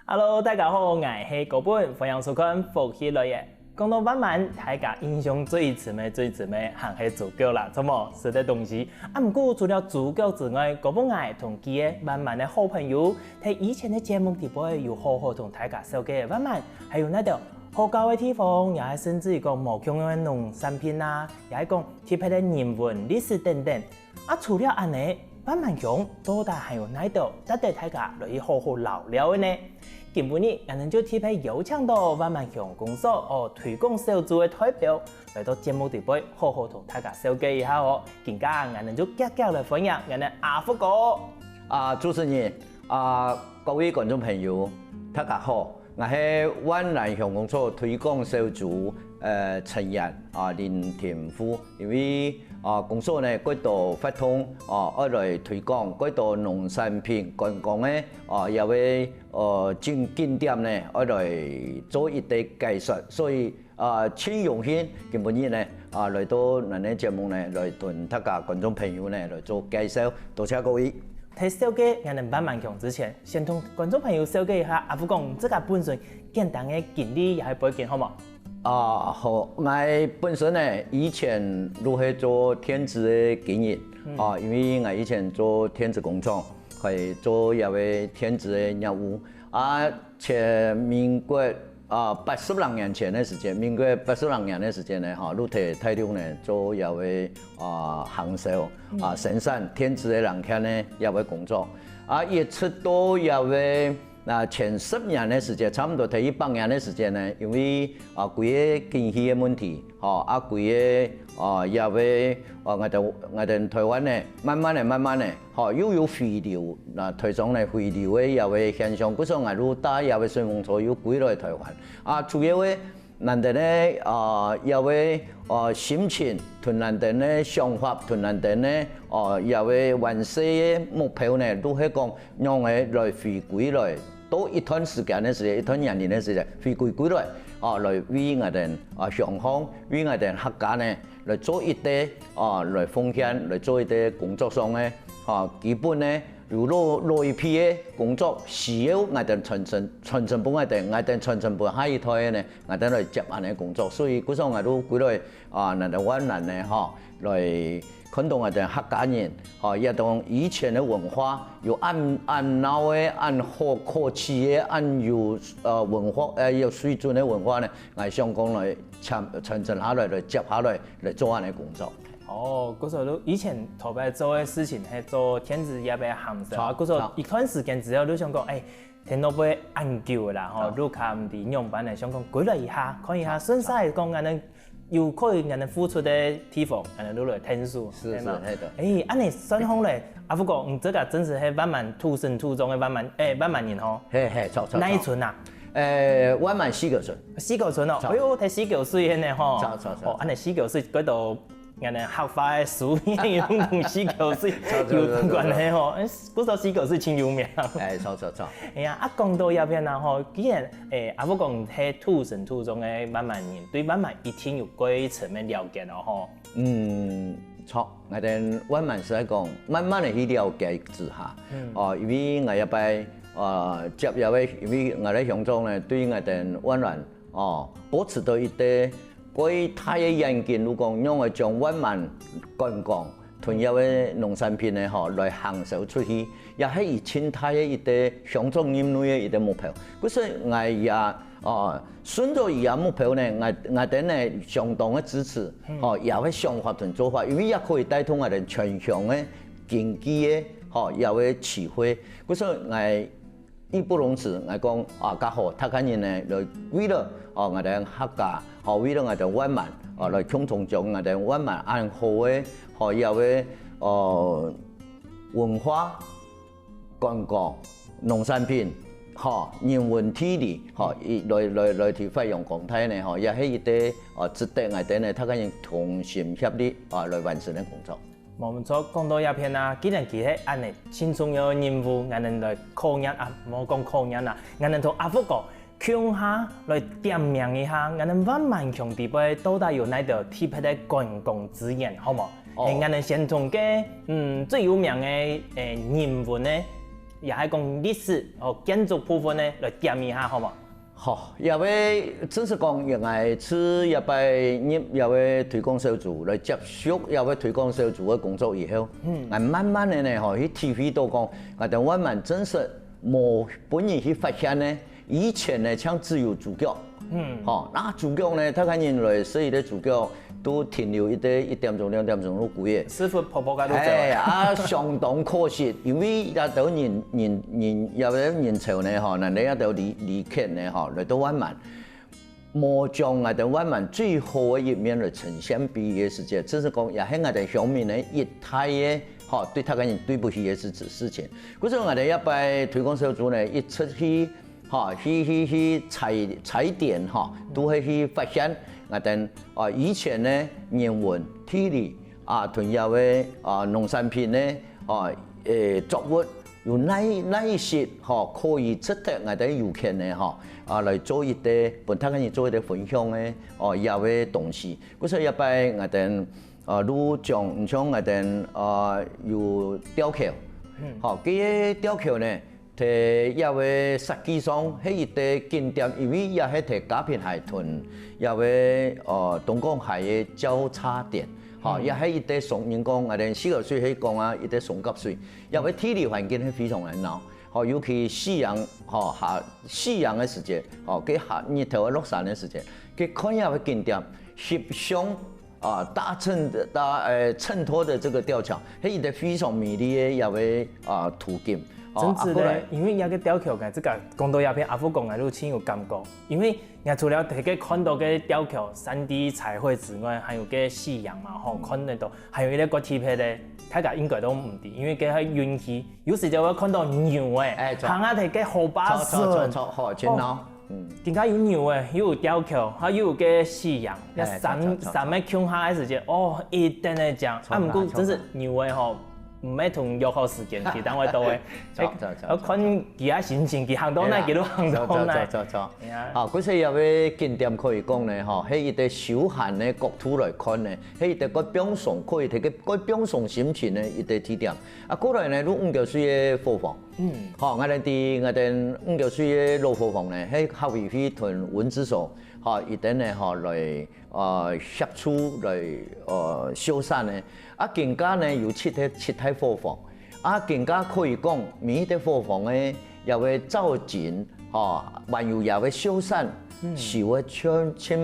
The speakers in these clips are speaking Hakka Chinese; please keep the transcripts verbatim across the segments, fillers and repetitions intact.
Hello，大家好，𠊎係高本，歡迎收看《福氣來了》。講到萬巒，大家印象最深个、最深个，還係豬腳啦，著無？食个東西。啊，毋過除了豬腳之外，高本𠊎同幾个萬巒个好朋友，在以前个節目底背有好好同大家紹介萬巒，還有哪兜好搞个地方，也係甚至於講無共樣个農產品啊，也係講特別个人文、歷史等等。 啊，除了恁呢，萬巒鄉到底還有哪兜值得大家來去好好尞尞个呢？今晡日，𠊎等就特別邀請到萬巒鄉公所哦推廣小組个代表，來到節目底背，好好同大家紹介一下哦。今下，𠊎等就遽遽來歡迎𠊎等阿福哥。啊，主持人，啊，各位觀眾朋友，大家好。 𠊎係萬巒鄉公所推廣小組，呃，成員，啊，林天富。因為，啊，公所呢，過多活動，啊，愛來推廣，過多農產品、觀光个，啊，也會，呃，景，景點呢，愛來做一個介紹。所以，啊，盡榮幸今晡日呢，啊，來到𠊎等節目呢，來同大家觀眾朋友呢，來做介紹。多謝各位。在紹介𠊎等萬巒鄉之前，先同觀眾朋友紹介一下阿福哥自家本身簡單个經歷也係背景，好無？啊，好，𠊎本身呢，以前就係做電子个經營，嗯。啊，因為𠊎以前做電子工廠，係做這个電子个業務。啊，前民國，啊，八十零年前个時間，民國八十零年个時間呢，吼，就在大陸呢，做這个，啊，行銷，啊，生產電子个零件呢，這个工作。啊，一直到這个 啊，前十年个時間，差毋多在一百年个時間呢，因為，啊，歸个經濟个問題，吼，啊，歸个，啊，這个，啊，𠊎等，𠊎等台灣呢，慢慢个、慢慢个，吼，又有回流，啊，台商呢回流个這个現象，故所𠊎就搭這个順風車又歸來台灣。啊，主要个 𠊎等个，呃，這个，呃，心情，同𠊎等个想法，同𠊎等个，呃，這个完成个目標呢，就係講，仰仔來回歸來，到一段時間个時間，一段年齡个時間，回歸歸來，啊，來為𠊎等，啊，鄉下，為𠊎等客家呢，來做一個，啊，來奉獻，來做一個工作上个，啊，基本呢， 有老，老一輩个工作需要𠊎等傳承，傳承分𠊎等，𠊎等傳承分下一代个呢，𠊎等來接恁呢工作。所以，故所𠊎就歸來，啊，𠊎等萬巒呢，吼，來看到𠊎等客家人，吼，這種以前个文化，有恁，恁鬧个、恁好客氣个、恁有，呃，文化，呃，有水準个文化呢，𠊎想講來傳，傳承下來，來接下來，來做恁呢工作。 哦，故所就以前頭擺做个事情係做電子業个行銷啊，著，故所著。一段時間之後就想講，欸，天都會恁久个啦，吼，著。就較毋知仰般个，想講歸來一下，看一下，著，順續講，恁呢有可以恁呢付出个地方，恁呢就來𢯭手，是，係嘛？是，係个。欸，恁呢算起來，阿福哥，你這個真是係萬巒土生土長个萬巒，欸，萬巒人吼。係，係，著，著，著。哪一村啊？欸，萬巒四溝村。四溝村哦，著。哎喲，在四溝水个呢吼。著，著，著。哦，恁呢四溝水，該都 𠊎等客話个俗語，有同四溝水有關係吼。欸，故所四溝水盡有名。欸，著，著，著。哎呀，啊，講到這片啊吼，既然，欸，阿福哥係土生土長个萬巒人，對萬巒一定有過一層个了解哦吼。嗯，著，𠊎等萬巒係講，慢慢个去了解之下，嗯。哦，因為𠊎這擺，呃，接這个，因為𠊎个鄉長呢，對𠊎等萬巒，哦，保持到一個 蓋大个願景，就講仰仔將萬巒觀光同這个農產品呢，吼，來行銷出去，也係佢盡大个一個鄉長任內个一個目標。故所𠊎也，哦，順著佢个目標呢，𠊎，𠊎等呢相當个支持，嗯。吼，佢个想法同做法，因為也可以帶動𠊎等全鄉个經濟个，吼，佢个機會。故所𠊎 義不容辭，𠊎講啊，較好，大家人呢，來為了，哦，𠊎等客家，吼，為了𠊎等萬巒，哦，來共同將𠊎等萬巒恁好个，吼，這个，呃，文化、觀光、農產品，吼，人文地理，吼，一，來，來，來去發揚光大呢，吼，也係一個，呃，值得𠊎等呢，大家人同心協力，啊，來完成个工作。 無毋著，講到這片啊，既然佢係恁呢盡重要个任務，𠊎等來考驗啊，莫講考驗啦，𠊎等同阿福哥共下來點名一下，𠊎等萬巒鄉底背到底有哪兜特別个觀光資源，好無？哦。欸，𠊎等先同該，嗯，最有名个，欸，人文个也係講歷史和建築部分呢，來點一下好無？好，這位正式講，𠊎係這擺入這位推廣小組來接觸這位推廣小組个工作以後，嗯，𠊎慢慢个呢，吼，去體會到講，𠊎兜萬巒正式無分人去發現呢，以前呢，像只有主角，嗯，吼，該主角呢，大概人來設一個主角，都停留一個一點鐘、兩點鐘就歸个。師傅婆婆該都走了。哎，啊，相當可惜，因為這兜人、人、人，這兜人潮呢，吼，難得這兜旅、旅客呢，吼，來到萬巒，無將𠊎兜萬巒最好个一面來呈現分佢个時節，正式講，也係𠊎兜鄉民个一大个，吼，對大家人對不起个事、事情。故所𠊎兜這擺推廣小組呢，一出去 吼，去、去、去踩、踩點，吼，都會去發現𠊎兜，啊，以前呢，人文、地理，啊，同這位，啊，農產品呢，啊，誒，作物，有哪、哪一些，吼，可以值得𠊎兜遊客呢，吼，啊，來做一個，分大家人做一個分享个，哦，這位東西。故所這擺𠊎兜，啊，就像、像𠊎兜，啊，有吊橋，嗯，吼，這個吊橋呢， 在這位設計上，係一個景點，因為這係在嘉平溪同這位，呃，東港溪个交叉點，吼，嗯，也係一個松、人講，啊，連四河水係講啊，一個松甲水，這位地理環境係非常个好，吼，尤其夕陽，吼，下、夕陽个時節，吼，該下、日頭落山个時節，去看這位景點，翕相 啊，大襯、大、呃，襯托的這個吊橋，係一個非常美麗个這位，啊，圖景。哦，真值得，啊，過來。因為這個吊橋，𠊎自家講到這片，阿福講𠊎都盡有感覺。因為𠊎除了在該看到个吊橋、三D彩繪之外，還有个夕陽嘛，吼，嗯，看得到，還有一個較特別个，大家應該都毋知，因為該係運氣，有時就會看到牛仔，哎，著。行啊，在該河壩上。著、著、著、著，好，真好。哦， 嗯，更加有牛仔，又有吊橋，還有个夕陽，哎，三、著、著、著、三個共下个時節，哦，一定个靚。著、啊，毋過真係牛仔吼，毋係同約好時間，佢單位到个。著、著、著、著、要看佢个心情，佢行到哪，哎呀，佢就行到哪。著、著、著、著、著。哎呀。好，故所這位景點可以講呢，吼，係一個休閒个角度來看呢，係一個較放鬆，可以提个較放鬆心情个一個地點。啊，過來呢，就五溝水个伙房。 嗯。吼，𠊎兜知，𠊎兜五溝水个老伙房呢，係客委會同文資所，吼，佢兜呢，吼，來，呃，協助來，呃，修繕呢。啊，今下呢，有七個、七大伙房。啊，今下可以講，每一個伙房呢，這位造景，吼，還有這位修繕，嗯，修个全、全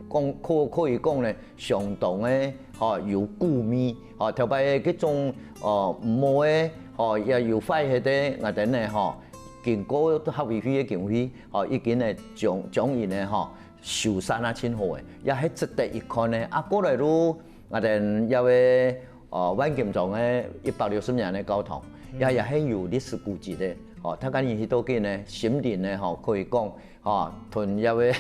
講、可、可以講呢， 相當个，吼，有古味，吼，頭擺个該種，呃，毋好个，吼，也有壞忒个，𠊎兜呢，吼，經過客委會个經費，吼，已經呢將、將佢呢，吼，修繕啊，盡好个，也係值得一看个。啊，過來就𠊎兜這位，呃，萬金莊个一百六十年个教堂，也、也係有歷史古蹟个，吼，大家人去到該呢，心靈呢，吼，可以講 吼，同這位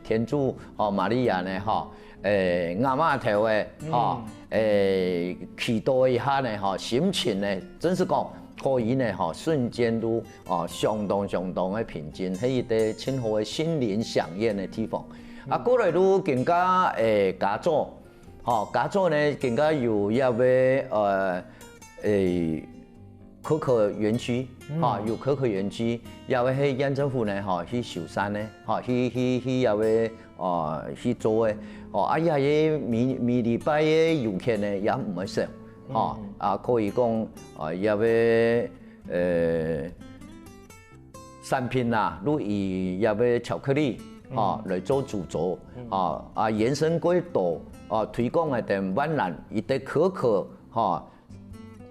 天主，吼，瑪利亞呢，吼，誒，頷嫲頭个，吼，誒，祈禱一下呢，吼，心情呢，真係講，可以呢，吼，瞬間就，哦，相當相當个平靜，係一個盡好个心靈饗宴个地方。啊，過來就更加，誒，加州，吼，加州呢，更加有這位，呃，誒， 可可園區，嗯，吼，有可可園區，這位係縣政府呢，吼，去修繕呢，吼，去、去、去這位，呃，去做个，吼，啊，這个每、每禮拜个遊客呢，也毋會少，吼，嗯，啊，可以講，啊，這位，呃，產品啊，就以這位巧克力，吼，嗯，來做主軸，嗯，吼，啊，延伸過多，啊，推廣个等萬巒，一個可可，吼，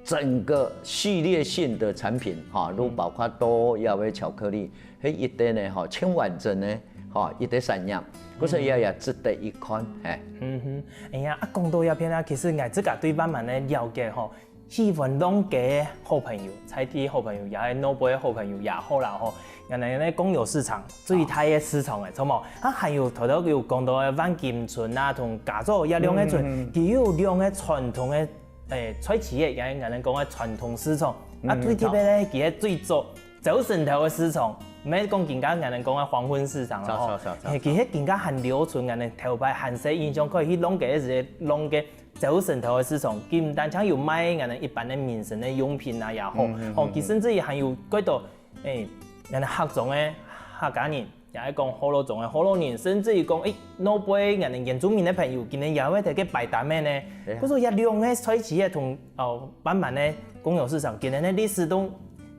整個系列性的產品，吼，嗯，都包括到這位巧克力，係一個呢，吼，盡完整个，吼，一個產業，故所也、也值得一看，嘿。嗯哼，哎呀，啊，講到這片啊，其實𠊎自家對萬巒个了解吼，喜歡浪街个好朋友，在地好朋友，也係外背个好朋友也好啦吼，原來呢，公有市場最大个市場誒，著無？啊，還有頭頭有講到个萬金村啊，同加州這兩個村，嗯，嗯，嗯。佢有兩個傳統个 誒，菜市个，也係𠊎兜講个傳統市場。啊，嗯，最特別呢，佢个最早朝晨頭个市場，毋係講今下𠊎等講个黃昏市場啦吼。著著著著。嘿，其實今下還留存𠊎等頭擺還細印象，可以去尞个時節尞个朝晨頭个市場，佢毋單淨有賣𠊎等一般个民生个用品啊也好，嗯嗯嗯吼，佢甚至於還有幾多，誒，𠊎等客庄个客家人，也係講學老庄个學老人，甚至於講，誒，老輩𠊎等原住民个朋友，今年也會在該擺攤个呢。對啊。故所這兩个菜市仔同，哦，萬巒个公有市場，今年个歷史都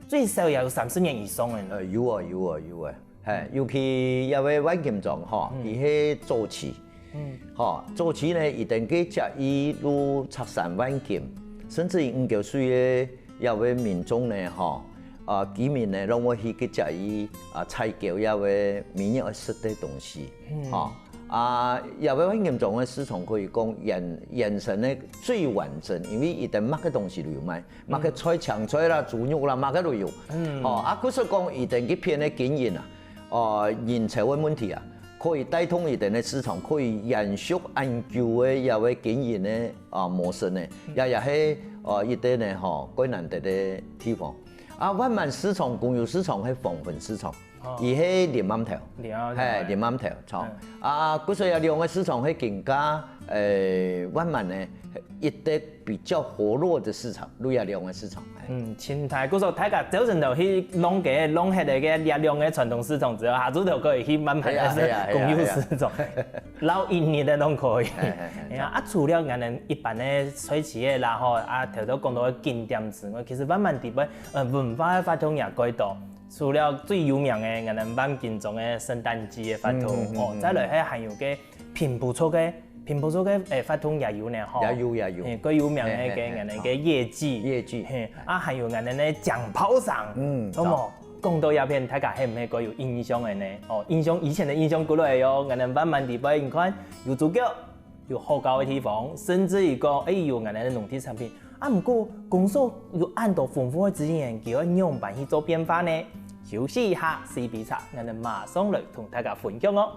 最少也有三十年以上个呢。呃，有啊，有啊，有啊。嘿，尤其這位萬金庄吼，嗯。佢係早期。嗯。吼，早期呢，佢等个接一路赤山萬金，甚至於五溝水个這位民眾呢，吼，啊，居民呢，攏會去个接一，啊，採購這位每日愛食个東西。嗯。吼，啊，這位萬金庄个市場可以講延，延伸个最完整，因為佢等麼个東西都有賣。 麼个菜、青菜啦、豬肉啦，麼个都有。嗯。吼，啊，故所講佢等該片个經營啊，呃，人潮个問題啊，可以帶動佢等个市場，可以延續恁久个這位經營个，啊，模式呢，嗯。也，也係，呃，一個呢，吼，蓋難得个地方。啊，萬巒市場、公有市場係黃昏市場，哦。佢係臨暗頭。臨暗頭。嘿，臨暗頭，著。嗯。啊，故所這兩個市場係今下，呃，萬巒呢，一個 比較活絡个市場，這兩個市場。嗯，盡大，故所大家朝晨頭去尞个，尞忒个該兩個傳統市場之後，下晝頭可以去萬巒个，係啊，係啊，係啊，公有市場，係啊。尞一日个攏可以。係，係，係，係啊，啊，除了𠊎等一般个菜市仔啦吼，啊，頭頭講到个景點之外，其實萬巒地方，呃，文化个活動也蓋多。除了最有名个，𠊎等萬金庄个聖誕節个活動，嗯，嗯，嗯，哦，嗯。再來係還有个 平埔族个，平埔族个，誒，活動也有呢，吼。也有，也有。嘿，蓋有名个，嘿，嘿，嘿，該𠊎等个夜祭。夜祭。嘿，啊，還有𠊎等个搶炮仗，嗯，好無？著。講到這片，大家係毋係蓋有印象个呢？哦，印象，以前个印象過來喲，𠊎等萬巒地方，你看，有豬腳，有好搞个地方，甚至於講，誒，有𠊎等个農特產品。啊，毋過，公所有恁多豐富个資源，佢愛仰般去做變化呢？休息一下，食杯茶，𠊎等馬上來同大家分享哦。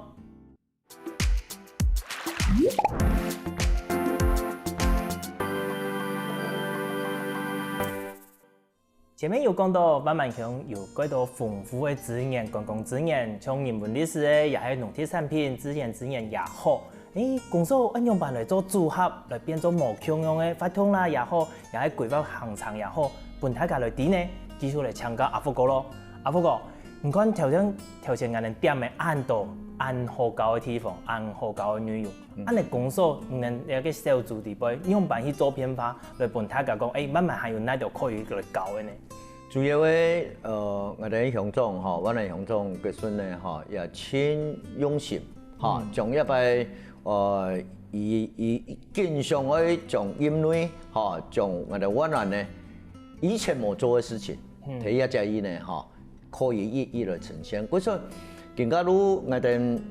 前面有講到，萬巒鄉有蓋多豐富个資源，觀光資源，像人文歷史个，也係農特產品、自然資源也好。誒，公所愛仰般來做組合，來變做無共樣个活動啦也好， 也係規劃行程也好，分大家來知呢，繼續來請教阿福哥咯。阿福哥，你看頭先，頭先𠊎等點个恁多恁好搞个地方，恁好搞个內容，嗯。恁呢公所，你等這個小組裡背，仰般去做變化，來分大家講，誒，萬巒還有哪兜可以來搞个呢？主要个，呃，𠊎等鄉長吼，萬巒鄉長个孫呢吼，也盡用心，吼，嗯。將這擺，呃，佢，佢經常愛將任內，吼，將𠊎等萬巒呢， 以前無做个事情，嗯。第一隻意呢，吼，可以一一來呈現。故所，今下如𠊎等，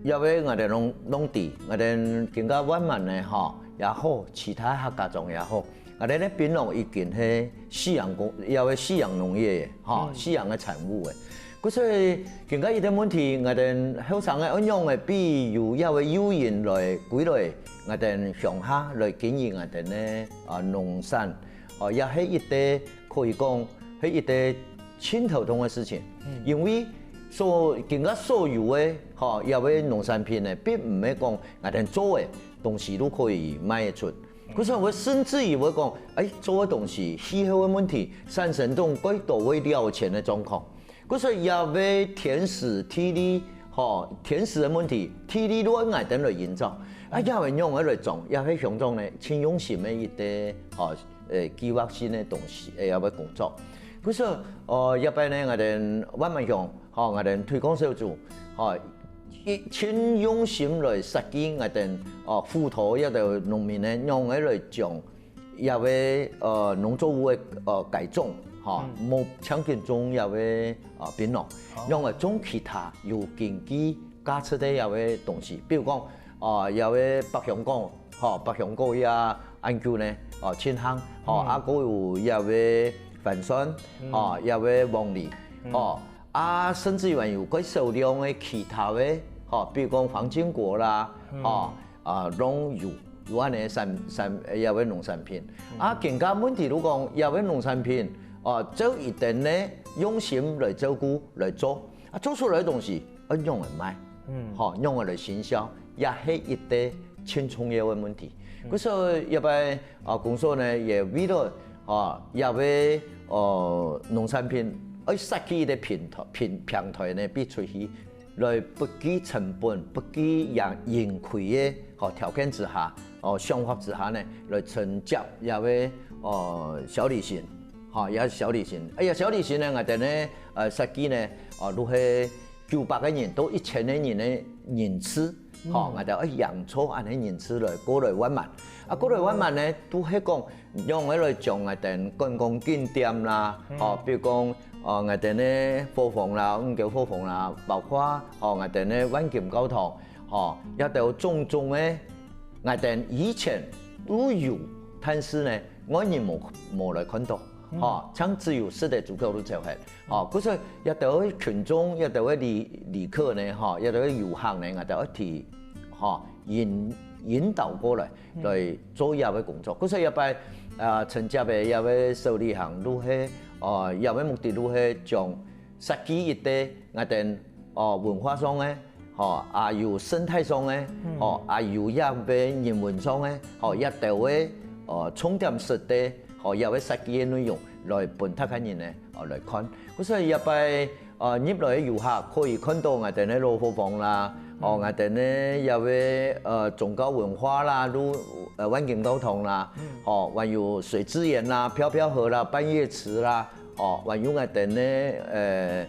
也為𠊎等攏，攏知，𠊎等今下萬巒呢，吼，也好，其他客家庄也好，𠊎等个檳榔已經係夕陽工，也為夕陽農業个，吼，嗯。夕陽个產物个。故所，今下一個問題，𠊎等後生个愛仰个，比如也為誘因來歸來，𠊎等鄉下來經營𠊎等个，啊，農產。 哦，也係一個可以講係一個盡頭痛个事情。嗯。因為所，今下所有个，吼，這位農產品呢，並毋係講𠊎等做个東西都可以賣得出。嗯。故所𠊎甚至於會講，誒，做个東西，氣候个問題，產生種蓋多會了錢个狀況。 故所也為天時地利，吼，天時个問題，地利亂𠊎等來營造。啊，也會仰般來種，也係鄉長呢，盡用心个一個，吼，呃，計劃性个東西，呃，也會工作。故所，呃，這擺呢，𠊎等萬巒鄉，吼，𠊎等推廣小組，吼，一，盡用心來設計𠊎等，哦，輔導這兜農民呢，仰般來種 這位，呃，農作物个，呃，改種，吼，嗯。無淨緊種這位，呃，檳榔，哦。仰般種其他有經濟價值个這位東西，比如講，呃，這位百香果，吼，百香果也恁久呢，哦，盡行，吼，嗯。啊，還有這位番檨，嗯。吼，這位黃梨，嗯。吼， 啊，甚至於還有較少量个其他个，吼，比如講黃金果啦，嗯。吼，啊，攏有，有恁呢產，產，呃，這位農產品。嗯。啊，今下問題就講，這位農產品，哦，照佢等呢用心來照顧來做，啊，做出來个東西愛仰般賣，嗯，吼，仰般來行銷，也係一個盡重要个問題。故所以這擺啊，公所呢也為了啊，這個呃農產品，愛設計一個平台，平平台呢，俾出去來不計成本、不計盈盈虧个吼條件之下，哦，想法之下呢，來承接這個呃小旅行，吼，也小旅行。哎呀，小旅行呢，𠊎等呢呃設計呢，哦，就係九百個人到一千個人个人次，吼，𠊎等愛營造恁樣人次來過來萬巒。啊，過來萬巒呢，都係講 仰般來將𠊎等觀光景點啦，吼，比如講，呃，𠊎等个伙房啦，五溝伙房啦，包括吼𠊎等个萬金教堂，吼，這兜種種个，𠊎等以前都有，但是呢，外人無無來看到，吼，像只有識个主角都走忒，吼，故所這兜个群眾，這兜个旅旅客呢，吼，這兜个遊客呢，𠊎兜愛提，吼，引引導過來。 來做這個工作。故所這擺啊，承接个這個小旅行就係，呃，這個目的就係將設計一個𠊎等哦文化上个，吼，啊有生態上个，吼，啊有這個人文上个，吼，這兜个呃重點式个，吼，這個設計个內容來分大家人呢，哦來看。故所這擺 呃，入來个遊客可以看到𠊎等个老伙房啦，哦，𠊎等个這個呃宗教文化啦，如呃萬金教堂啦，吼，還有水資源啦、漂漂河啦、半月池啦，哦，還有𠊎等个呃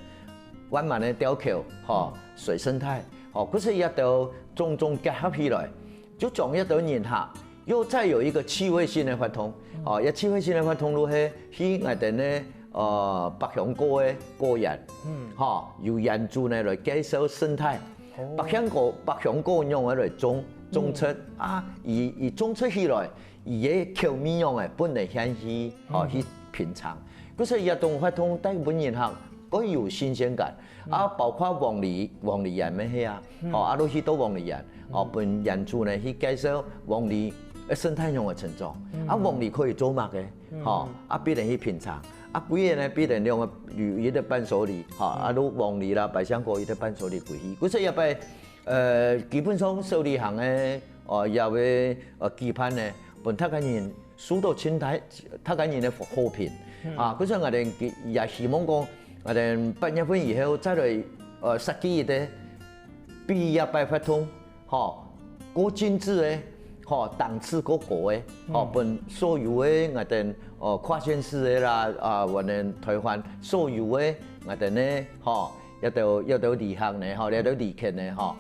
萬巒个吊橋，吼，水生態，吼，故所這兜種種結合起來，就將這兜人客 又再有一個趣味性个活動，哦，這趣味性个活動就係去𠊎等个呃百香果个果園，吼，由園主呢來介紹生態，百香果百香果仰般來種種出啊，佢佢種出起來，佢个口味仰般分人先去，哦，去品嚐。故所這種活動帶分人客 較有新鮮感。啊，包括黃梨，黃梨園乜係啊，吼，啊，就去到黃梨園，吼，分園主呢去介紹黃梨个生態仰般个成長，啊，黃梨可以做麼个，吼，啊，分人去品嚐，啊，歸個呢分人兩個有一個伴手禮，吼，啊，就黃梨啦、百香果一個伴手禮歸去。故所這擺，呃，基本上小旅行个，哦，這個呃舉辦呢，分大家人 受到盡大大家人个好評。啊，故所𠊎等也希望講，𠊎等八月份以後再來呃設計一個比這擺活動，吼，較精緻个，吼，檔次較高个，吼，分所有个𠊎等呃跨縣市个啦，啊，𠊎等臺灣所有个𠊎等呢，吼，這兜這兜旅客呢，吼，這兜旅客呢，吼，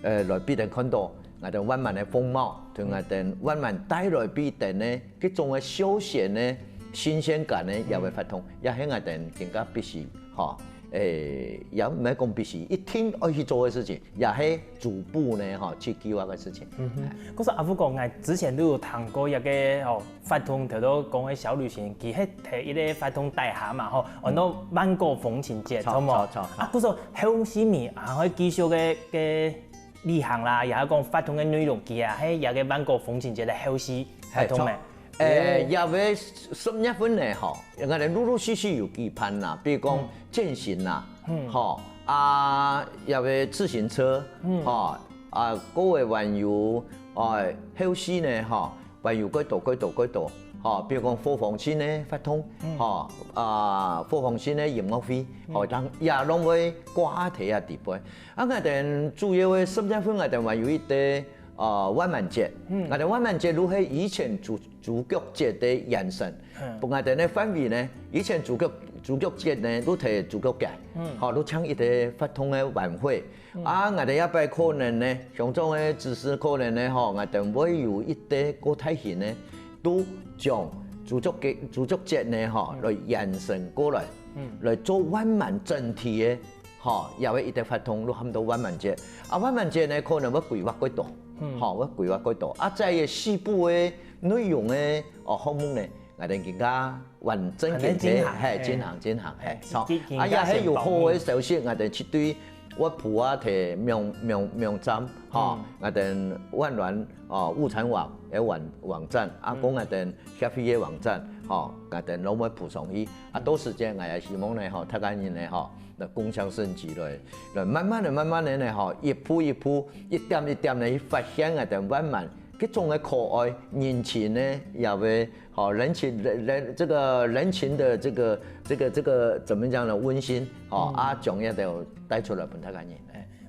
呃，來分人看到𠊎兜萬巒个風貌，同𠊎兜萬巒帶來分人个各種个休閒个新鮮感个這個活動，也係𠊎兜更加必須，吼，誒，也毋係講必須，一定愛去做个事情，也係逐步呢，吼，去計劃个事情。嗯哼，可是阿福哥，𠊎之前都有聽過一個吼活動，頭頭講个小旅行，佢係在一個活動底下嘛，吼，安到萬巒風情節，著無？著著。啊，故所後續面還會繼續个个 旅行啦，也係講活動个內容，佢也係這個萬巒風情節个後續活動呢。誒，這個十月份呢，吼，𠊎兜陸陸續續有舉辦啦，比如講健行啦，吼，啊，這個自行車，吼，啊，過後還有，誒，後續呢，吼， 還有幾多幾多幾多，吼，比如講伙房型个活動，吼，啊，伙房型个音樂會，吼，當也攏會掛在這底背。啊，𠊎兜主要个十月份，𠊎兜還有一個，呃，萬巒節。𠊎兜萬巒節就係以前豬豬腳節个延伸。分𠊎兜个範圍呢，以前豬腳豬腳節呢，就在豬腳街，吼，就像一個活動个晚會。 啊，𠊎兜這擺可能呢，鄉長个指示可能呢，吼，𠊎兜會有一個較大型个，都將豬腳節豬腳節呢，吼，來延伸過來，來做萬巒整體个，吼，也會一個活動，就喊做萬巒節。啊，萬巒節呢，可能會規劃較多，吼，會規劃較多。啊，在个四部个內容个，哦，項目呢， 𠊎兜更加完整个，係，進行，進行，係，著。啊，也係有好个消息，𠊎兜去對樂譜啊，在網網網站，吼，𠊎兜萬巒哦物產網个網網站，啊，講𠊎兜協會个網站，吼，𠊎等摎會補上去。啊，到時節𠊎也希望呢，吼，大家人呢，吼，來共襄盛舉來，來慢慢仔、慢慢仔呢，吼，一步一步、一點一點仔去發現𠊎等萬巒該種个可愛、人情呢，也會，吼，人情、人、人、這個人情的這個、這個、這個怎麼講呢？溫馨，吼，啊，將這兜帶出來分大家人。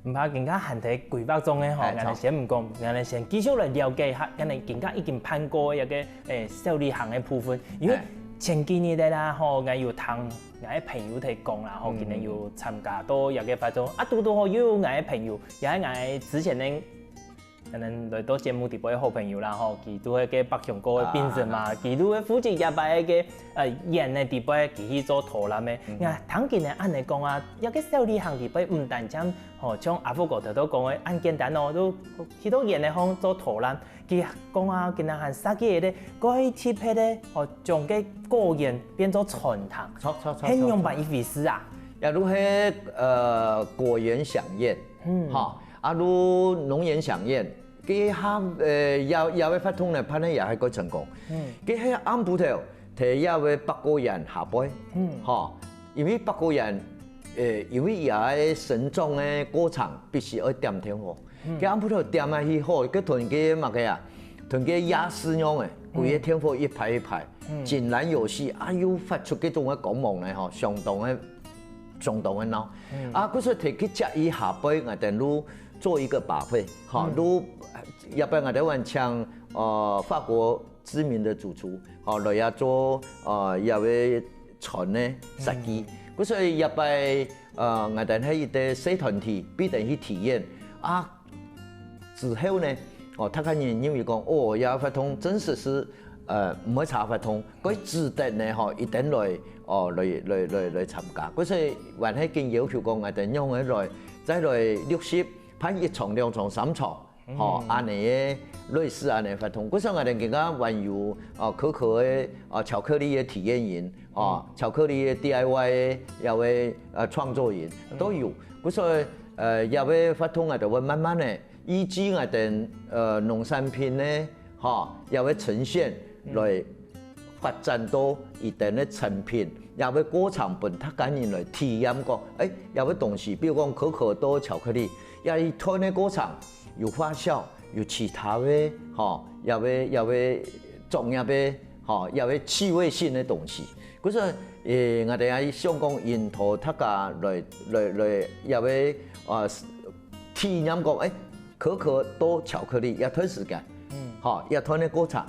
毋怕今下還在規劃中个吼，𠊎等先毋講，𠊎等先繼續來了解一下，𠊎等今下已經辦過个一個誒小旅行个部分，因為前幾日个啦吼，𠊎有聽𠊎个朋友在講啦吼，今年有參加到一個活動，啊，堵堵好又有𠊎个朋友，也係𠊎之前个可能來到節目底背个好朋友啦吼，佢都係个百香果个評審嘛，佢都係負責這擺个呃演个底背，佢去做導覽个。啊，聽佢等恁仔講啊，這個小旅行底背毋單淨吼，像阿福哥頭頭講个恁簡單哦，都去到演个方做導覽。佢講啊，佢等還設計个蓋特別个哦，將个果園變做餐廳，著著著，係仰般一回事啊？也就係呃果園饗宴，嗯，吼， 啊，如農園饗宴，該下呃也也个活動呢，辦个也還蓋成功。該係暗晡頭，在這个百果園下背，吼，因為百果園，呃，因為這个生長个過程必須愛點電火，該暗晡頭點下去好，該同該麼个啊，同該夜市樣仔，規个電火一排一排，井然有序，啊又發出該種个光芒呢，吼，相當个 相當个鬧。啊，故所提去食以下背，𠊎等就做一個buffet，吼，就這擺𠊎等還請呃法國知名的主廚，吼，來這做呃這个餐个設計。故所這擺呃𠊎等係一個細團體，必定去體驗啊。 之後呢，哦，大家人認為講，哦，這活動真實係呃毋會差活動，該值得呢吼，一定來哦來來來來參加。故所還係緊要求講，𠊎等仰仔來再來陸續辦一場、兩場、三場，吼，恁仔个類似恁仔个活動。故所𠊎等今下還有哦可可个哦巧克力个體驗營，哦巧克力个D I Y个這个呃創作營都有。故所呃這个活動𠊎等會慢慢个 依據𠊎等呃農產品呢，吼，這个呈現來發展到佢等个成品，這个過程分大家人來體驗講，誒，這个東西，比如講可可豆巧克力，這一段个過程有發酵，有其他个，吼，這个這个種這个，吼，這个趣味性个東西。故所，誒，𠊎等也想講引導大家來來來，這个呃體驗講，誒， 可可豆巧克力這段時間，吼，這段个過程，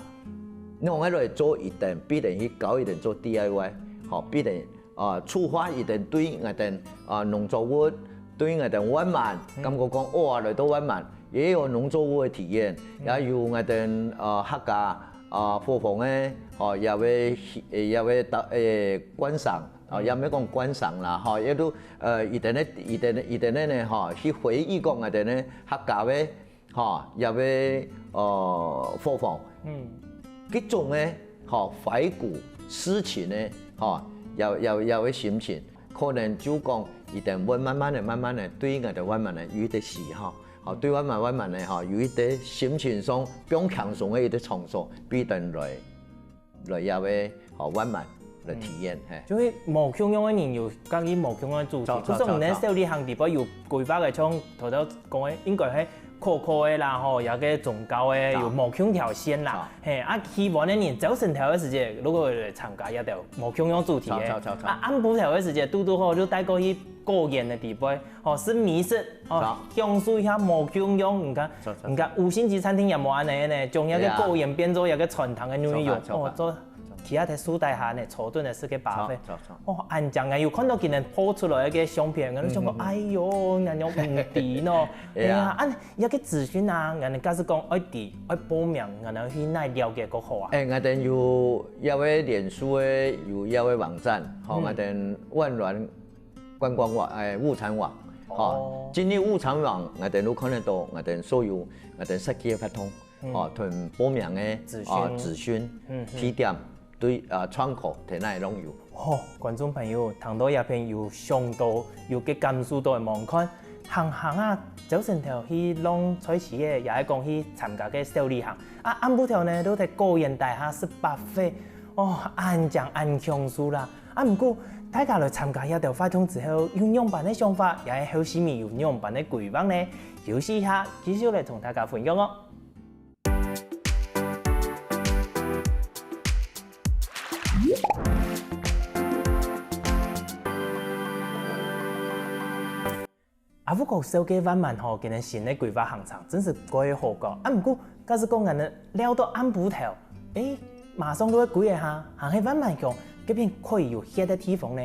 仰仔來做一點，必定去教佢等做D I Y，吼，必定啊觸發佢等對𠊎等啊農作物，對𠊎等萬巒，感覺講哇來到萬巒，也有農作物个體驗，也有𠊎等啊客家啊伙房个，吼，這个這个誒觀賞。 哦，也毋係講觀賞啦，吼，也都呃佢等个佢等个佢等个呢，吼，去回憶講𠊎等个客家个，吼，這个呃伙房，嗯，該種个，吼，懷古思情个，吼，這這這个心情，可能就講佢等會慢慢个、慢慢个對𠊎等萬巒呢有一個喜好，吼，對萬巒萬巒呢，吼，有一個心情上放輕鬆个一個場所，必定來 來這个吼萬巒來體驗，嘿。就係無共樣个人有家己無共樣个主題，著，著，就像你个小旅行底背有規劃个，像頭頭講个，應該係可可个啦，吼，也个宗教个，有無共條線啦，嘿，啊，希望个人朝晨頭个時節，如果來參加這兜無共樣主題个，著，著，著，著。啊，暗晡頭个時節，堵堵好就帶過去果園个底背，吼，食美食，吼，著。享受一下無共樣，你看，著，著，著。你看五星級餐廳也無恁仔呢，將這个果園變做一个餐廳个內容，著，著，著。哦，做 企在樹底下呢，坐等个食个buffet。著，著，著。哦，恁靚啊！有看到今日po出來个相片，𠊎就想講，哎喲，𠊎仰毋知喏。哎呀，啊，這个資訊啊，𠊎等假使講愛知，愛報名，𠊎等去哪了解較好啊？誒，𠊎等有這个臉書个，有這个網站，吼，𠊎等萬巒觀光網，誒，物產網，吼，進入物產網，𠊎等都看得到，𠊎等所有，𠊎等設計个活動。 哦，同報名个資訊，哦，資訊，地點，對，啊，窗口在哪位攏有。哦，觀眾朋友，聽到這片有想到，有个感受到个，望看，行行啊，朝晨頭去浪菜市个，也係講去參加个小旅行。啊，暗晡頭呢，都在果園底下食buffet。哦，恁靚恁享受啦！啊，毋過大家來參加這兜活動之後，有仰般个想法，也係後續有仰般个規劃呢？休息一下，繼續來同大家分享哦。阿福哥紹介萬巒吼，今年新个規劃行程真係蓋好搞。啊，毋過假使講𠊎等尞到暗晡頭，誒，馬上就會歸个哈，還係萬巒鄉該片可以有歇个地方呢？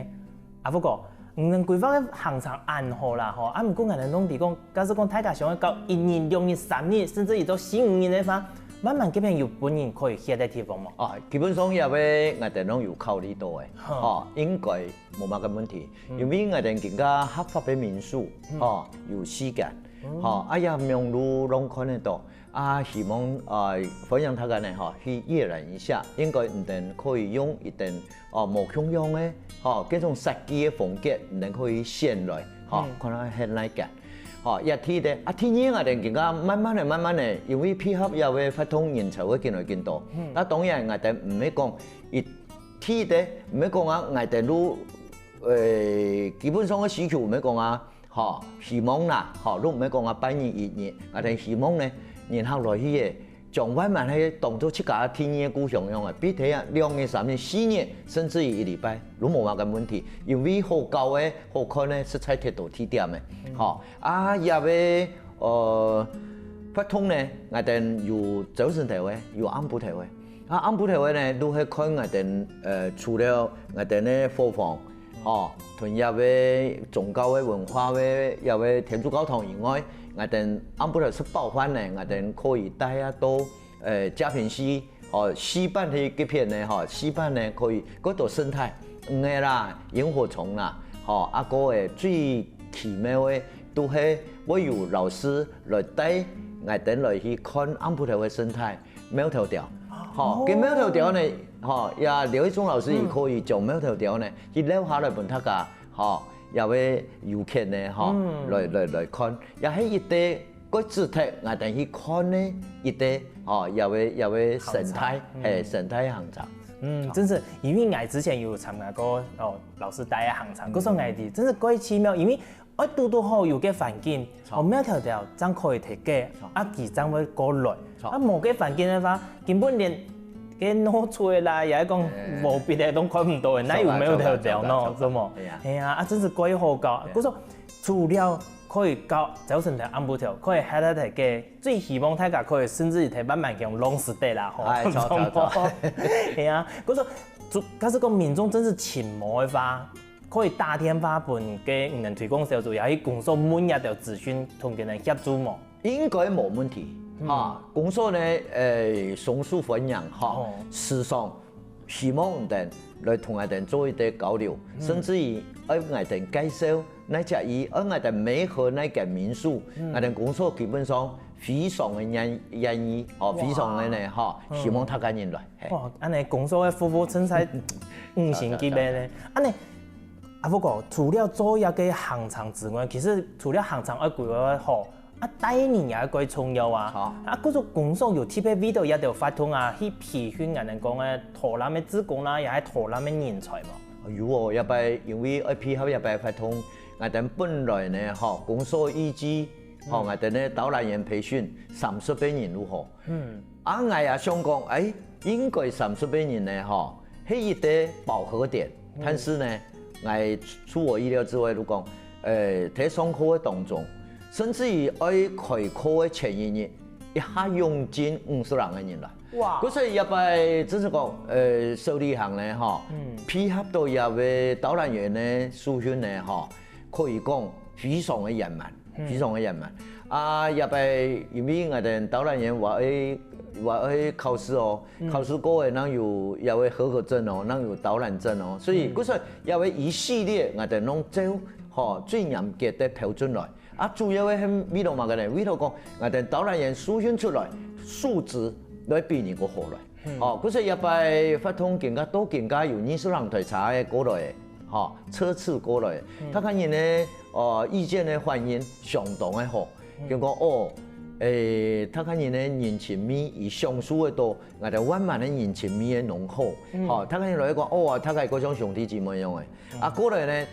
阿福哥，你等規劃个行程恁好啦吼，啊，毋過𠊎等攏知講，假使講大家想愛搞一日、兩日、三日，甚至於到四五日个話，萬巒該片有分人可以歇个地方無？啊，基本上這位𠊎等攏有考慮到个，吼，應該 無麼个問題，因為𠊎等今下合法个民宿，吼，有四間，吼，啊，這網路攏看得到，啊，希望，呃，歡迎大家呢，吼，去閱覽一下，應該你等可以用一等，哦，無共樣个，吼，各種設計个風格，你等可以選來，吼，看下係哪間。吼，這第一个，啊，第二𠊎等今下慢慢个、慢慢个，因為配合這位活動人潮會緊來緊多，啊，當然𠊎等毋係講一 第一个，毋係講啊，𠊎等都，呃，基本上个需求毋係講啊，吼，希望啦，吼，都毋係講啊，半日一日，𠊎等希望呢，人客來去个，將萬巒係當做自家第二个故鄉樣个，比第一兩日、三日、四日，甚至於一禮拜，都無麼个問題，因為好搞个、好看个，實在忒多地點个，吼，啊，這位，呃，活動呢，𠊎等有朝晨頭个，有暗晡頭个。 啊，暗晡頭个呢，都係看𠊎等，呃，除了𠊎等个伙房，吼，同這位宗教个文化个這位天主教堂以外，𠊎等暗晡頭食飽飯呢，𠊎等可以帶啊到，呃，嘉平溪，吼，西半个該片呢，吼，西半呢可以，該多生態，魚仔啦，螢火蟲啦，吼，啊，該个最奇妙个，都係會有老師來帶𠊎等來去看暗晡頭个生態。 貓頭鳥。吼，哦。該貓頭鳥呢，吼，也劉一中老師佢可以將貓頭鳥呢，去尞下來分大家，吼，這位遊客呢，吼，來來來看，也係一个个值得𠊎等去看个一个，吼，這位這位生態，行程。嘿，生態行程。嗯，真係，因為𠊎之前有參加過，哦，老師帶个行程，故所𠊎知，真係蓋奇妙，因為 愛堵堵好有个環境，著。哦，貓頭鳥正可以忒个，著。啊，佢正會過來。著。啊，無个環境个話，根本連个老鼠仔啦，也係講，哎。無別个都看毋到个，哪有貓頭鳥呢？著啊，著啊，著啊。係無？係啊。係啊，啊，真係蓋好搞。係啊。故所，除了可以搞朝晨頭、暗晡頭，可以歇忒个，最希望大家可以甚至於忒慢慢用long stay啦，吼。哎，著，著，著。係啊，故所，就，假使講民眾真係尋無个話， 可以打電話分該你等推廣小組，也去公所問這兜資訊，同佢等協助無？應該無問題，嗯。哈，公所呢，誒，雙手歡迎，哈，哦。時常希望你等來同𠊎等做一個交流，嗯。甚至於愛𠊎等介紹哪隻位，愛𠊎等媒合哪間民宿，嗯。𠊎等公所基本上非常个願，願意，哦，哇。非常个呢，哈，嗯。希望大家人來。 嘿。哇，恁呢公所个服務真係五星級个呢。著，著，著。恁呢，阿福哥，除了做這個行程之外，其實除了行程愛規劃好，啊，帶人也蓋重要啊。好。啊，故所公所有特別為著這兜活動啊，去培訓𠊎等講个導覽个志工啦，也係導覽个人才無？有哦，這擺因為愛配合這擺活動，𠊎等本來呢，吼，公所預計，吼，嗯。𠊎等呢導覽員培訓三十個人就好。嗯。 啊，𠊎也想講，誒，應該三十個人呢，吼，係一個飽和點。嗯。但是呢，𠊎出乎我意料之外，就講，誒，在上課个當中，甚至於愛開課个前一日，一下湧進五十零個人來。哇！故所以這擺真係講，誒，小旅行呢，吼，嗯。配合著這位導覽員呢，受訓呢，吼，可以講非常个圓滿。 嗯。非常个圓滿。啊，這擺因為𠊎等導覽員也愛，也愛考試哦，嗯。考試過个，正有這位合格證哦，正有導覽證哦，所以，嗯。故所這位一系列𠊎等攏照，吼，最嚴格个標準來。啊，主要个係為著麼个呢？為著講，𠊎等導覽員受訓出來，素質來比人較好來。 嗯。吼，故所這擺活動今下到今下有二十零台車仔過來个，吼，車次過來个。嗯。大家人呢，呃，意見个反應相當个好。嗯。就講，哦，誒，大家人个人情味，佢享受得到，𠊎兜萬巒个人情味个濃厚。吼，大家人來講，哦，大家个像兄弟姊妹樣个。啊，過來呢，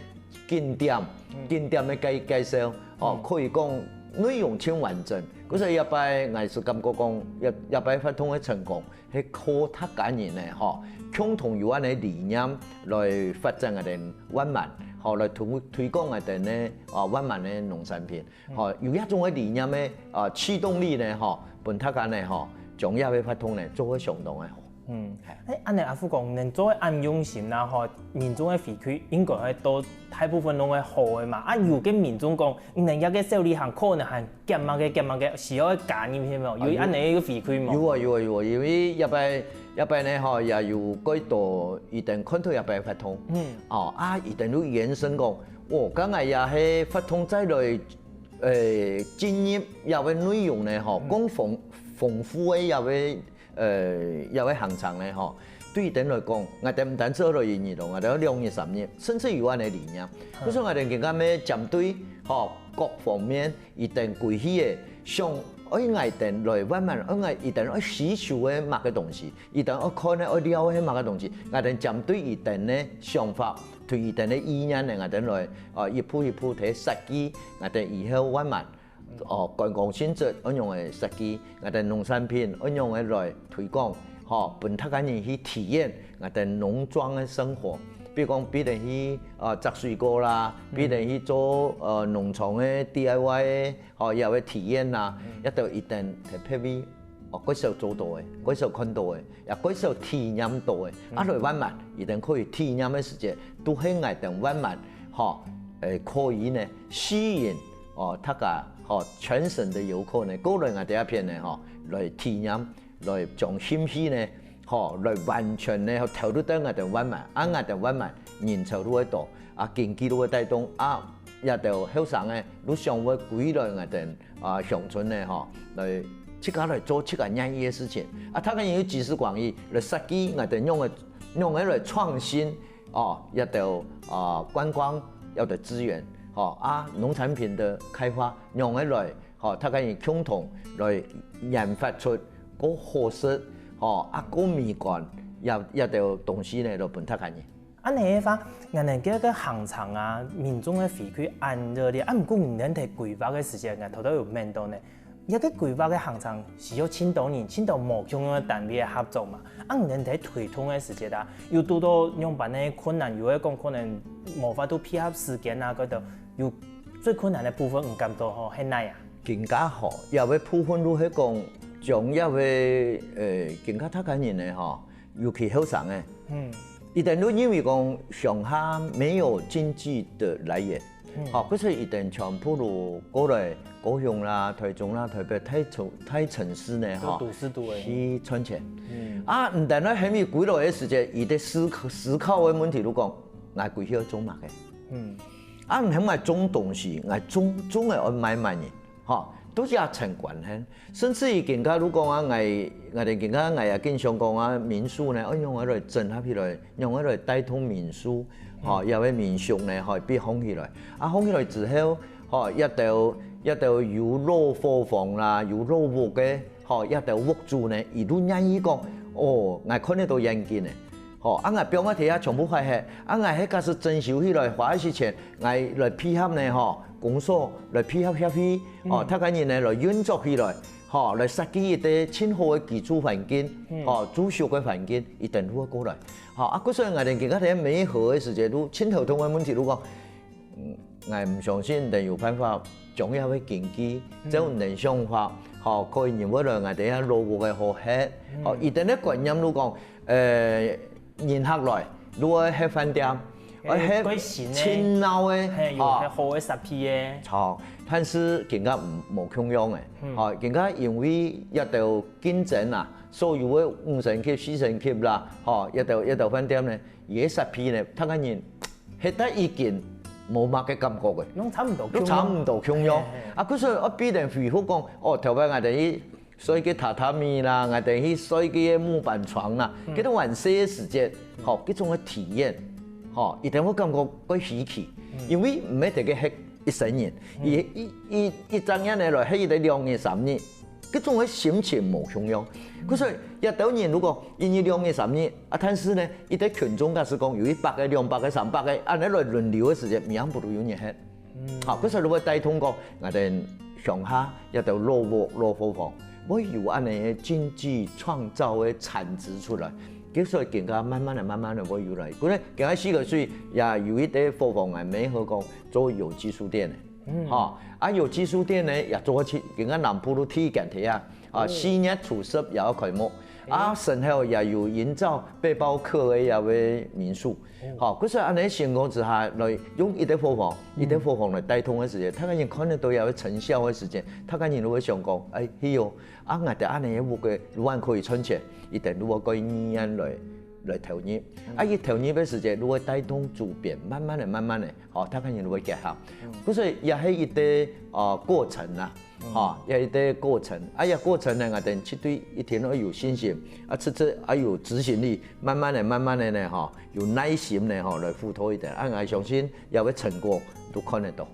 景點，景點个介介紹，哦，可以講內容盡完整。故所以這擺𠊎係感覺講，這這擺活動个成功，係靠大家人呢，吼，共同有恁个理念來發展𠊎兜萬巒，吼，來推推廣𠊎兜呢，啊，萬巒个農產品。 吼，有這種个理念个，啊，驅動力呢，吼，分大家呢，吼，將這个活動呢，做得相當个好。嗯，誒，恁呢阿富講，能做得恁用心啦，吼，民眾个回饋應該會到大部分攏會好个嘛。啊，有个民眾講，你等這个小旅行可能還減麼个減麼个，需要加入去無？有恁呢一个回饋無？有啊有啊有啊，因為這擺這擺呢，吼，也有幾多佢等看到這擺活動，嗯，哦，啊，佢等有延伸講，哦，剛才也係活動再來 誒，進入這个內容呢，吼，講豐豐富个這个，呃，這个行程呢，吼，對佢等來講，𠊎等毋單止愛來一日咯，𠊎等愛兩日、三日，甚至有恁个理念。故所𠊎等更加愛針對，吼，各方面，佢等歸去个，想愛𠊎等來萬巒，愛𠊎佢等愛需求个麼个東西， 佢等愛看个、愛尞个係麼个東西，𠊎等針對佢等个想法，對佢等个意願呢，𠊎等來，呃，一步一步去設計，𠊎等以後萬巒，哦，觀光性質愛仰个設計，𠊎等農產品愛仰个來推廣，吼，分大家人去體驗𠊎等農莊个生活。比如講，分佢等去，呃，摘水果啦，分佢等去做，呃，農場个D I Y个， 吼，也會體驗啦，也都一定特別位，哦，較少做到个，較少看到个，也較少體驗到个。啊，來萬巒，一定可以體驗个時節，都係𠊎等萬巒，吼，誒，可以呢，吸引，哦，大家，吼，全省的遊客呢，過來𠊎等這片呢，吼，來體驗，來將興趣呢，吼，來完全呢，吼，投入到𠊎等萬巒，啊，𠊎等萬巒人潮都會多，啊，經濟都會帶動，啊，這兜後生个，都想會歸來𠊎等 啊，鄉村呢，吼，來自家來做自家願意个事情。啊，大家人有集思廣益，來設計𠊎等仰个仰个來創新，哦，這兜，啊，觀光這兜資源，吼，啊，農產品个開發仰个來，吼，大家人共同來研發出較好食，吼，啊，較美觀，這這兜東西呢，來分大家人。 恁呢个話，𠊎等个个行程啊，民眾个回饋恁熱烈，啊，毋過你等在規劃个時節，𠊎頭頭有問到呢，這个規劃个行程需要盡多人、盡多無共樣个單位个合作嘛。啊，你等在推動个時節啊，有堵到仰般个困難，有个講可能無法度配合時間啊，該兜有最困難个部分，你感到吼，係哪啊？更加好，這个部分就係講，將這个，呃，更加大家人个吼， 尤其後生个，嗯，佢等都認為講鄉下沒有經濟的來源，嗯，吼，故所佢等全部都過來高雄啦、台中啦、台北、大城大城市呢，吼，都都市都會，去賺錢。嗯，啊，毋但呢，還未歸來个時節，佢个思思考个問題就講，𠊎歸去愛做麼个？嗯，啊，毋係𠊎種東西，𠊎種種个愛賣麼个？ 吼，都係也成關係。甚至於更加，如果講啊，𠊎𠊎等更加𠊎也經常講啊，民宿呢，愛仰般來整合起來，仰般來帶動民宿，吼，也會民宿呢，吼，被紅起來。啊，紅起來之後，吼，這兜這兜有老伙房啦，有老屋个，吼，這兜屋主呢，佢都願意講，哦，𠊎看得到願景呢。 吼，啊，𠊎放个地下全部壞忒，啊，𠊎係假使整修起來花一息錢，𠊎來配合呢，吼，公所來配合協會，哦，大家人呢來運作起來，吼，來設計一個盡好个居住環境，吼，住宿个環境，佢等都會過來。吼，啊，故所𠊎等今下在媒合个時節，都盡頭痛个問題，就講， 𠊎毋相信你等有辦法將這个經濟，照你等想法，吼，可以認為來𠊎等這老屋个好核，吼，佢等个觀念就講，呃，人客來，就愛核飯店，愛核較新个，盡鬧个，嘿，有較好个設備个。吼，但是今下無無共樣个，吼，今下因為這兜競爭啊，所有个五星級、四星級啦，吼，這兜這兜飯店呢，佢个設備呢，大家人 核到已經無麼个感覺个，攏差毋多，都差毋多共樣。啊，故所愛分佢等回覆講，哦，頭擺𠊎等去睡个榻榻米啦，𠊎等去睡个木板床啦，該種還細个時節，吼，該種个體驗，吼，佢等會感覺較稀奇，因為毋係在該核一生人，一一一一轉眼个來，係一个兩日三日，該種个心情無共樣。故所以，這兜人如果一日兩日三日，啊，但是呢，一个群眾假使講有一百个、兩百个、三百个，恁樣來輪流个時節，命運都有人歇。好，故所以會帶動講，𠊎兜鄉下這兜老屋、老伙房，會有恁樣个經濟創造个產值出來。故所以更加慢慢个、慢慢个會有來。故所以更加四个歲也有一个伙房啊，乜好講做有機書店个。 嗯，吼，啊，有機書店呢，也做起，今个南部都第一間店啊，啊，四月初十也要開幕，啊，身後也有營造背包客个也个民宿，吼，可是恁樣情況之下，來用一个伙房，一个伙房來帶動个時間，大家人看得到也个成效个時間，大家人都會想講，哎，係哦，啊，𠊎兜恁樣个屋个，如果可以賺錢，一定如果可以意願來來投入，啊，一投入个時間，如果帶動周邊，慢慢个、慢慢个，吼，大家人都會結合。可是也係一个呃過程啦，吼，也一个過程。啊，也過程呢，𠊎兜絕對一定要有信心，啊，直直啊有執行力，慢慢个、慢慢个呢，吼，有耐心呢，吼，來付出一點。啊，𠊎相信也會成功，都看得到。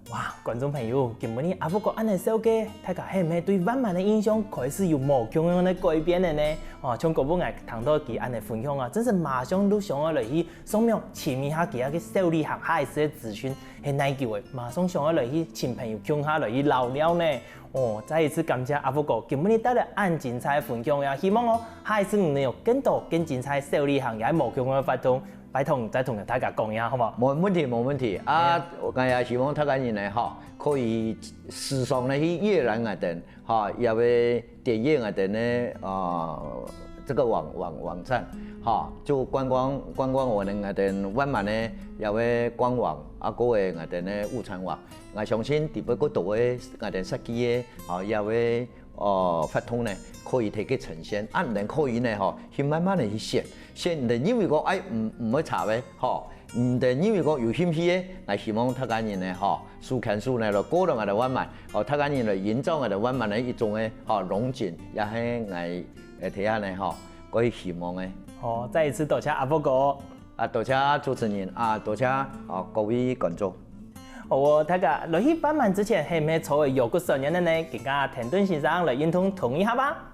哇，觀眾朋友，今晡日阿福哥恁樣紹介，大家係毋係對萬巒个印象開始有無共樣个改變了呢？哦，像頭先𠊎聽到佢恁樣分享啊，真係馬上就想要來去上網尋一下佢个小旅行，下一次个資訊係哪久个，馬上想要來去尋朋友共下來去尞尞呢。哦，再一次感謝阿福哥今晡日帶來恁精彩个分享呀！希望哦，下一次你能有更多更精彩个小旅行，也係無共樣个活動，拜託你再同大家講一下，好無？無問題，無問題。啊，𠊎也希望大家人呢，吼，可以時常呢去閱覽𠊎兜，吼，這位點閱𠊎兜呢，呃，這個網網網站，吼，就觀光觀光𠊎兜𠊎兜萬巒呢這位官網，啊，各位𠊎兜呢物產網，𠊎相信底背過多个𠊎兜設計个，吼，這位 呃，活動呢，可以提去呈現，啊，毋但可以呢，吼，去慢慢个去選，選毋但認為講，哎，毋毋會差个，吼，毋但認為講有興趣个，𠊎希望大家人呢，吼，手牽手呢，來過到𠊎兜萬巒，哦，大家人來營造𠊎兜萬巒个一種个，吼，榮景，也係𠊎呃，大家呢，吼，過希望个。好，再一次多謝阿福哥。啊，多謝主持人，啊，多謝哦各位觀眾。 好哦，大家來去萬巒之前，係毋係做个腰骨痠軟个呢？今下田頓先生來運動動一下吧。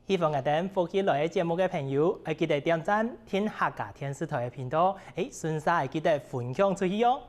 喜歡𠊎兜福氣來了節目个朋友，愛記得點讚、訂客家電視台个頻道，欸，順續愛記得分享出去哦。